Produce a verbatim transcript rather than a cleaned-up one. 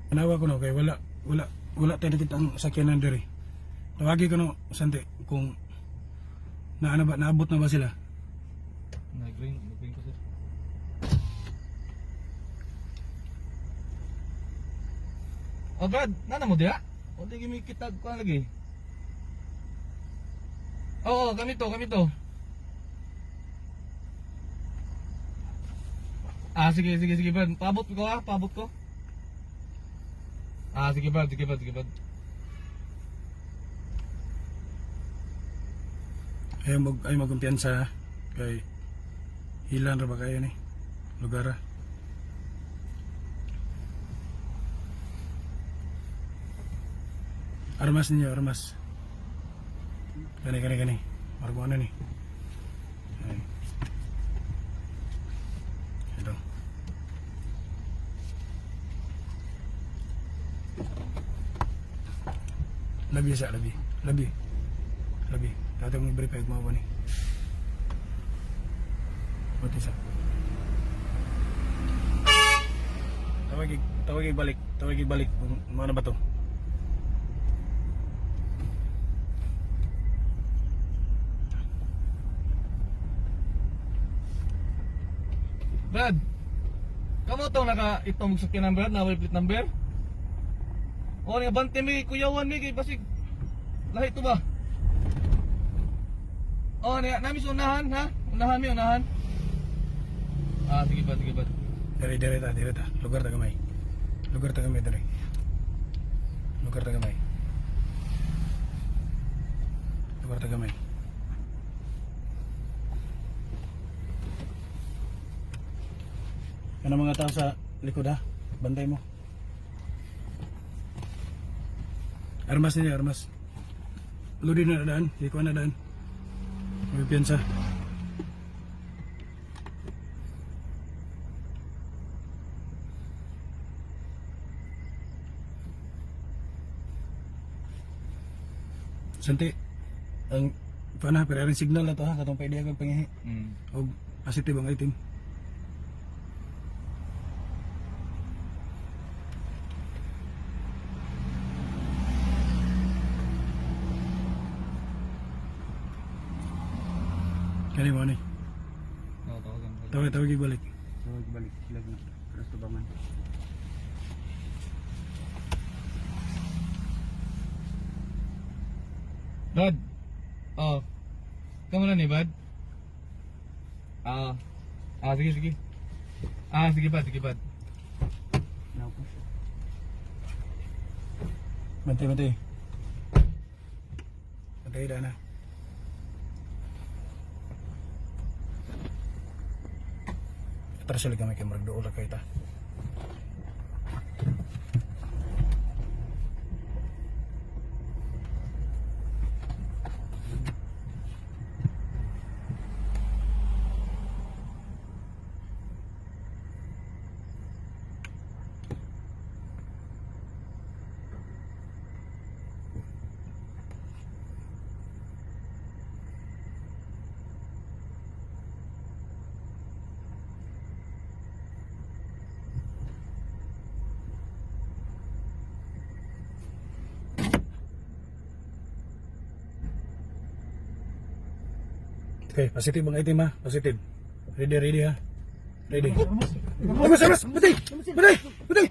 Tanawa ko, no, kay wala, wala, wala tayo nakita ang sakyanan diri. Tawagi ko, no, Santi, kung na, ano ba, naabot na ba sila? Nag-ring, nag-ring ko, sir. Oh, Brad, nana mo diha? O, di gini kita ko lagi. Oo, kami to, kami to. Ah, sige, sige, sige, Brad. Paabot ko, ah, paabot ko. Ah, sige, Brad, sige, Brad, sige, Brad. Ayaw mag-, ayaw magkumpiyansa, ha? Kay hilan ra ba kayo ni lugar, ha? Armas ninyo, armas. Kani, kani, kani. Marag mo ano ni? Ay. Ito. Labi sa, labi. Labi. Labi. Tatang mo i-verify kung mao ba ni. Mati sa. Tawag, tawag balik. Tawag balik. Kung ano ba to? Brad, kamo tong naka-itom og sakyanan, Brad, na way plate number? O, ni abante mi, kuyawan mi, kay basig lahi to ba? O, ni, nami sa unahan, ha? Unahan mi, unahan. Ah, sige pa, sige pa. Diri, diri ta, diri ta. Lugar ta gamay. Lugar ta gamay, diri. Lugar ta gamay. Lugar ta gamay. Ano mga tao sa likod, ha? Bantay mo. Armas ninyo, armas. Lodi na daan, ikuha na daan. May piyansa. Santi, ang pana, pero ang signal na to ha, katong pwede ako pangihi. Mm. Og positive ang item. Kani mo ni? Oo, tawagan ko. Tawag, tawag ibalik. Tawag ibalik. Ilag na. Para sa tubangan. Bad. Oh. Kamu na ni Bad? Ah. Ah, sige, sige. Ah, sige, Bad, sige, Bad. Naku. Mati, mati. Patay na na. Atraso lang kami kay murag duol ra kay ta. Okay, positive ang item ha. Positive. Ready, ready ha. Ready. Amas, amas, patay! Patay! Patay!